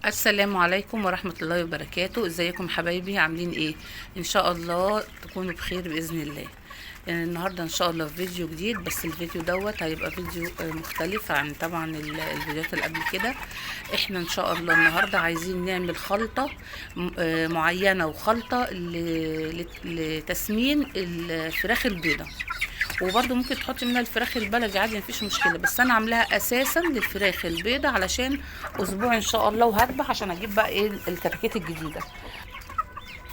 السلام عليكم ورحمة الله وبركاته. ازيكم حبايبي؟ عاملين ايه؟ ان شاء الله تكونوا بخير بإذن الله. النهاردة ان شاء الله في فيديو جديد، بس الفيديو دوت هيبقى فيديو مختلف عن طبعا الفيديوهات اللي قبل كده. احنا ان شاء الله النهاردة عايزين نعمل خلطة معينة، وخلطة لتسمين الفراخ البيضة، وبرده ممكن تحطي منها الفراخ البلدي عادي مفيش مشكلة، بس انا عاملاها اساسا للفراخ البيضة علشان اسبوع ان شاء الله وهذبح عشان اجيب بقى ايه الكتاكيت الجديدة.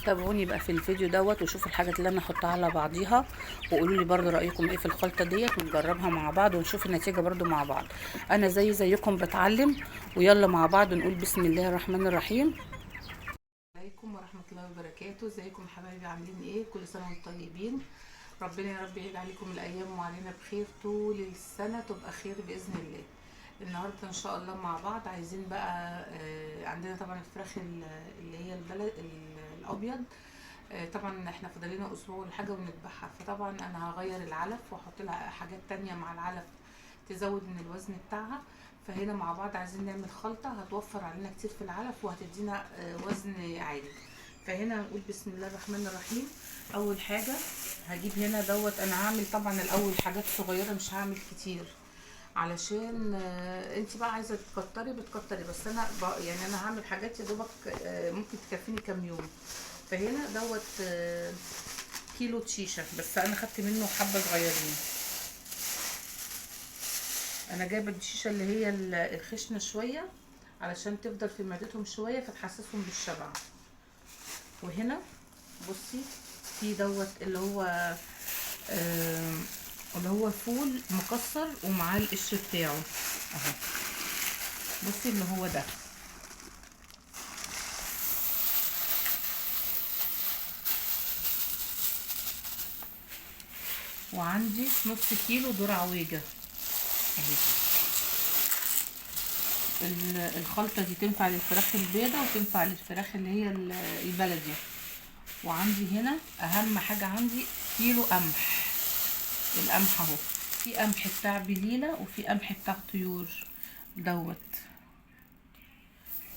تابعوني بقى في الفيديو دوت وشوفوا الحاجات اللي انا هحطها على بعضيها، وقولوا لي برده رايكم ايه في الخلطة ديت، ونجربها مع بعض ونشوف النتيجة برده مع بعض. انا زي زيكم بتعلم، ويلا مع بعض نقول بسم الله الرحمن الرحيم. عليكم ورحمة الله وبركاته. ازيكم حبايبي؟ عاملين ايه؟ كل سنة وانتم طيبين. ربنا يا رب يعيد عليكم الايام وعلينا بخير طول السنة، تبقى خير باذن الله. النهارده ان شاء الله مع بعض عايزين بقى عندنا طبعا الفراخ اللي هي البلد الابيض، طبعا احنا فاضل لنا اسبوع ولا حاجة ونذبحها، فطبعا انا هغير العلف واحط لها حاجات تانية مع العلف تزود من الوزن بتاعها. فهنا مع بعض عايزين نعمل خلطه هتوفر علينا كتير في العلف وهتدينا وزن عالي. فهنا هنقول بسم الله الرحمن الرحيم. اول حاجة هجيب هنا دوت، انا هعمل طبعا الاول حاجات صغيرة مش هعمل كتير علشان انت بقى عايزه تكتري بتكتري، بس انا يعني انا هعمل حاجات يا دوبك ممكن تكفيني كام يوم. فهنا دوت كيلو تشيشه، بس انا خدت منه حبه صغيرين. انا جايبه الشيشة اللي هي الخشنة شوية علشان تفضل في معدتهم شوية فتحسسهم بالشبع. وهنا بصي في دوت اللي هو فول مكسر ومعاه القشر بتاعه اهو، بصي اللي هو ده. وعندي نص كيلو ذره عويجه اهي. الخلطة دي تنفع للفراخ البيضة وتنفع للفراخ اللي هي البلدي. وعندي هنا اهم حاجة عندي كيلو قمح، القمح اهو، في قمح بتاع بليلة وفي قمح بتاع طيور دوت،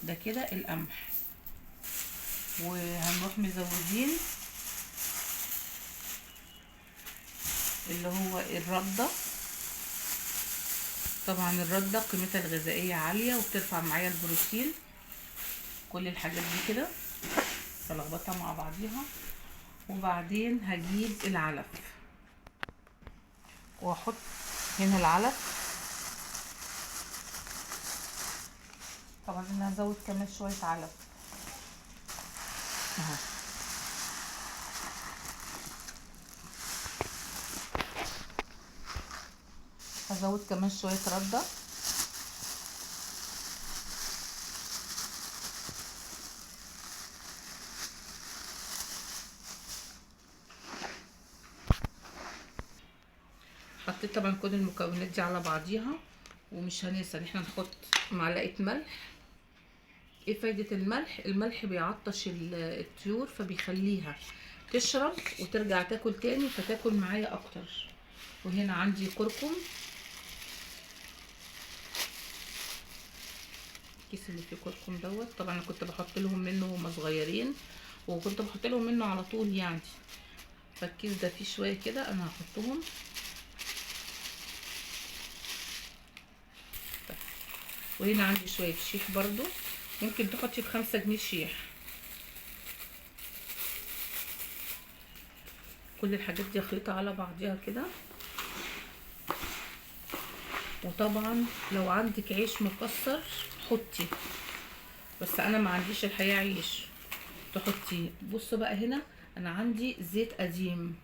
ده كده القمح. وهنروح مزودين اللي هو الردة. طبعا الردة قيمتها الغذائية عالية وبترفع معايا البروتين. كل الحاجات دي كده بلخبطها مع بعضيها. وبعدين هجيب العلف واحط هنا العلف. طبعا انا هزود كمان شوية علف اهو. هزود كمان شوية ردة. حطيت طبعا كل المكونات دي على بعضيها، ومش هننسى ان احنا نحط معلقة ملح. ايه فايدة الملح؟ الملح بيعطش الطيور فبيخليها تشرب وترجع تاكل تاني، فتاكل معايا اكتر. وهنا عندي كركم، الكيس اللي فيه كركم دوت، طبعا انا كنت بحط لهم منه وهم صغيرين، وكنت بحط لهم منه على طول يعني. فالكيس ده فيه شوية كده انا هحطهم. وهنا عندي شوية شيح برضو، ممكن تحطي ب5 جنيه شيح. كل الحاجات دي خليطه على بعضيها كده. وطبعا لو عندك عيش مكسر حطي، بس انا ما عنديش الحقيقة عيش تحطيه. بصوا بقى هنا انا عندي زيت قديم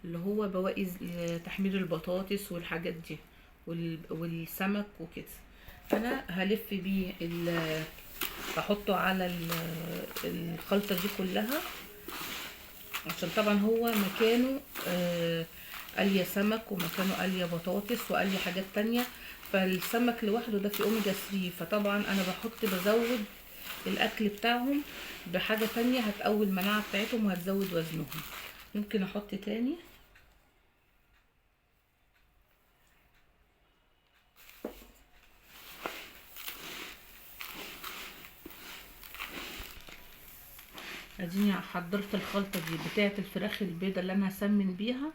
اللي هو بواقي تحمير البطاطس والحاجات دي والسمك وكده، انا هلف بيه هحطه على الخلطة دي كلها، عشان طبعا هو مكانه قليه سمك ومكانه قليه بطاطس وقليه حاجات تانية، فالسمك لوحده ده فيه اوميجا 3، فطبعا انا بزود الاكل بتاعهم بحاجة تانية هتقوي المناعة بتاعتهم وهتزود وزنهم. ممكن احط تاني. اديني حضرت الخلطة دي بتاعه الفراخ البيضة اللي انا هسمن بيها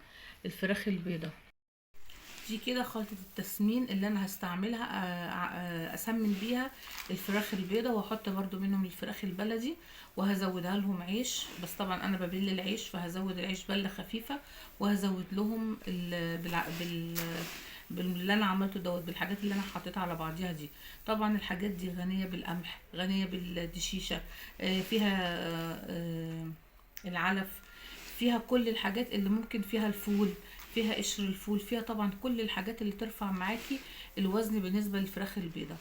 الفراخ البيضة دي. كده خلطة التسمين اللي انا هستعملها اسمن بيها الفراخ البيضة، واحط برضو منهم الفراخ البلدي، وهزودها لهم عيش، بس طبعا انا ببل العيش فهزود العيش بله خفيفة، وهزود لهم باللي انا عملته دوت، بالحاجات اللي انا حطيتها على بعضيها دي. طبعا الحاجات دي غنية بالقمح، غنية بالدشيشة، فيها العلف، فيها كل الحاجات اللي ممكن، فيها الفول، فيها قشر الفول، فيها طبعا كل الحاجات اللي ترفع معاكي الوزن بالنسبة للفراخ البيضة.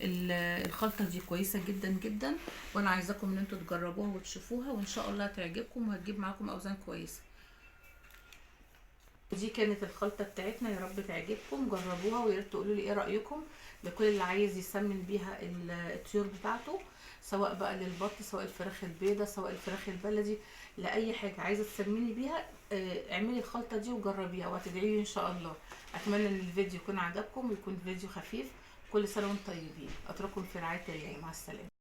الخلطة دي كويسة جدا جدا، وانا عايزاكم ان انتوا تجربوها وتشوفوها، وان شاء الله تعجبكم وهتجيب معاكم اوزان كويسة. دي كانت الخلطة بتاعتنا، يا رب تعجبكم، جربوها ويا ريت تقولوا لي ايه رايكم. لكل اللي عايز يسمن بيها الطيور بتاعته، سواء بقى للبط، سواء الفراخ البيضة، سواء الفراخ البلدي، لاي حاجة عايزه تسمني بيها، اعملي الخلطة دي وجربيها وهتدعي لي ان شاء الله. اتمنى ان الفيديو يكون عجبكم ويكون فيديو خفيف. كل سنة وانتم طيبين، اترككم في رعاية الله، مع السلامة.